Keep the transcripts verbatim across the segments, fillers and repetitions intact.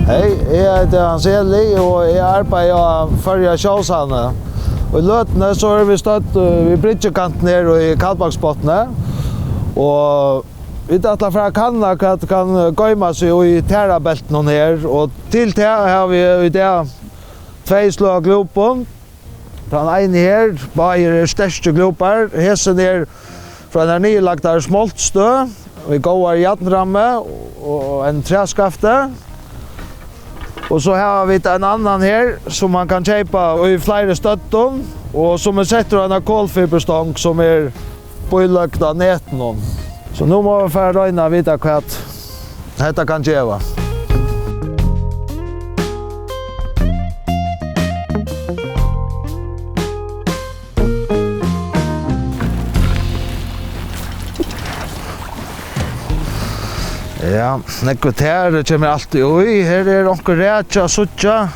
Hey, eg eiti Hans Eli, og eg arbeiði á Føroya Sjósavni. Og í løtuni so eru vit stødd, eh, við bryggjukantin her í Kaldbaksbotni. Og vit ætla at fara at kanna, hvat kann goyma seg í tarabeltinum her. Og til tað hava vit í dag tvey sløg av glúpum. Tann eini her, báðir eru sterkir glúpar. Hesin er frá einari niðurlagdari smoltstøð við góðari jarnrammu og ein træskafti. Og so hava vit ein annan her, sum mann kann keypa í fleiri støddum, og sum er settur á eina kolfiberstong, sum er bíløgd á netinum. So nú mugu vit fara at royna at vita, hvat hetta kann geva. Ja, nógvur tari kemur altíð í. Her er onkur rækja at síggja.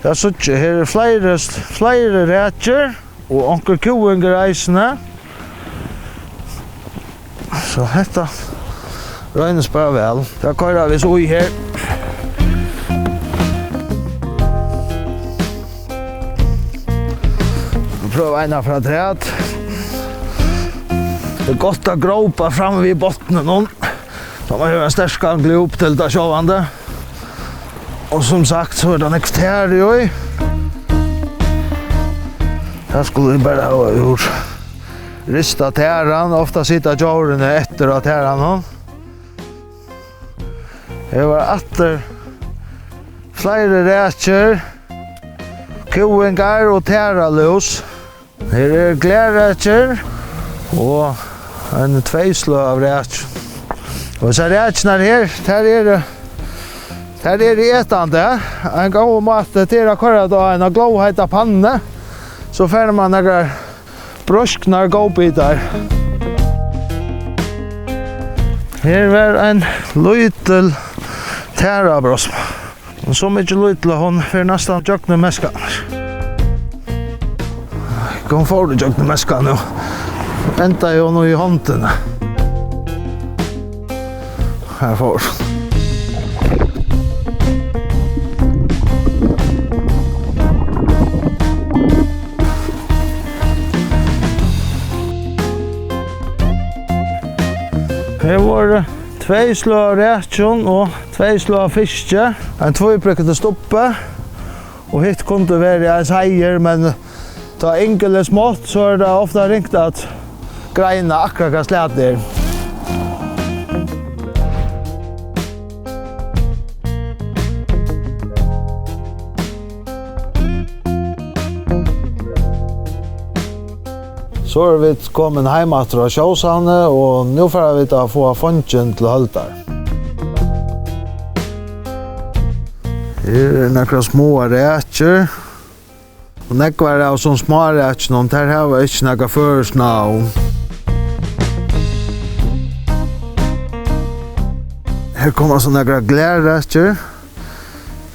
Ja, síggja, her eru fleiri, fleiri rækjur og onkur kúingur eisini. So hetta roynist bara væl. Tað koyra vit so í her. Prøva eina afturat. Tað er gott at grópa fram við botninum. Tá man hevur ein sterkan glúp til tað sjálvandi. Og sum sagt, so er tað nógv tari í. Tað skulu vit bara hava úr. Rista taran, ofta sita djórini eftir á taranum. Her var aftur fleiri rækjur, kúingar og taralús. Her eru glærrækjur og eini tvey sløg av rækjum. Og hesar rækjurnar her, tær eru, tær eru etandi. Ein góður máti, tað er at koyra tað á eina glóðheita pannu. So fær mann nakrar broysknar góðbitar. Her var ein lítil tarabrosma. Hon er so mikið lítil, at hon fer næstan gjøgnum meskan. Hon fór í gjøgnum meskan nú. Endaði hon í hondini. Har fór hon. Her vóru tvey sløg av rækjum og tvey sløg av fiski. Ein tvíbrekandi stubbi, og hitt kundi verið ein seiður, men tá yngul er smátt, so er tað ofta ringt at greina akkurát hvat slag tað er. So eru vit komin heim aftur á Sjósavnið, og nú fara vit at fáa fongin til høldar. Her eru nakrar smáar rækjur. Og nógvar av sum smárækjunum, tær hava ikki nakað føroyskt navn. Her koma so nakrar glærrækjur.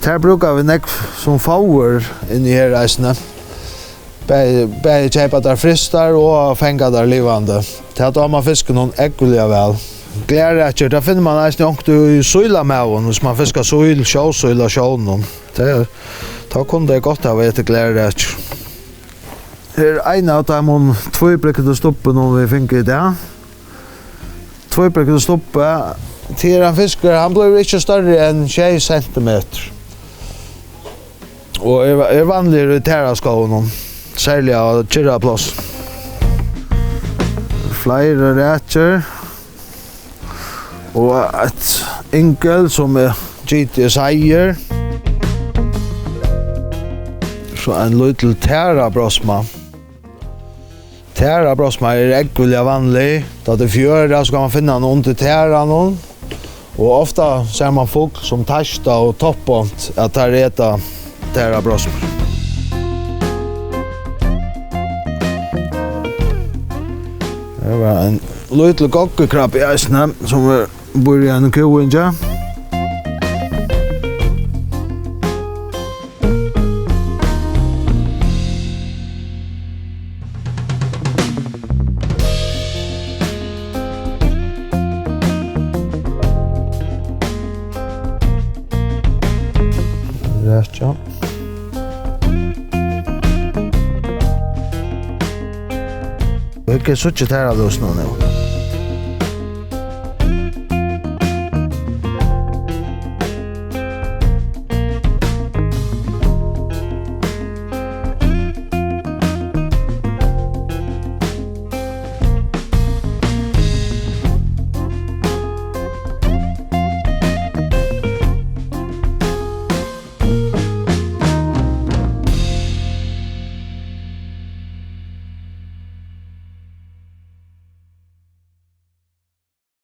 Tær brúka vit nógv sum fóður inni her eisini. Bæði, bæði keypa tær frystar og fanga tær livandi. Tað dámar fiskunum ógvuliga væl. Glærrækjur, tað finnur mann eisini onkuntíð í sílamagum, hvis mann fiskar síl, sjósíl á sjónum. Tað, tá kunnu tey gott hava etið glærrækjur. Her er ein av teimum tvíbrektu stubbunum, vit fingu í dag. Tvíbrektur stubbi, tað er ein fiskur, hann blívur ikki størri enn sjey sentimetur. Og er, er vanligur í taraskóginum, serliga á kyrrapláss. Fleiri rækjur. Og eitt yngul sum er gitið seiður. So ein lítil tarabrosma. Tarabrosma er ógvuliga vanlig. Tá tað er fjøra, so kann man finna hana undir taranum. Og ofta sær man fugl sum teista og toppont, at teir eta tarabrosmur. Her var ein lítil goggukrabbi eisini, sum er, býr í einum kúingi. Hetta. Og eg síggi tær av ljósinum nú.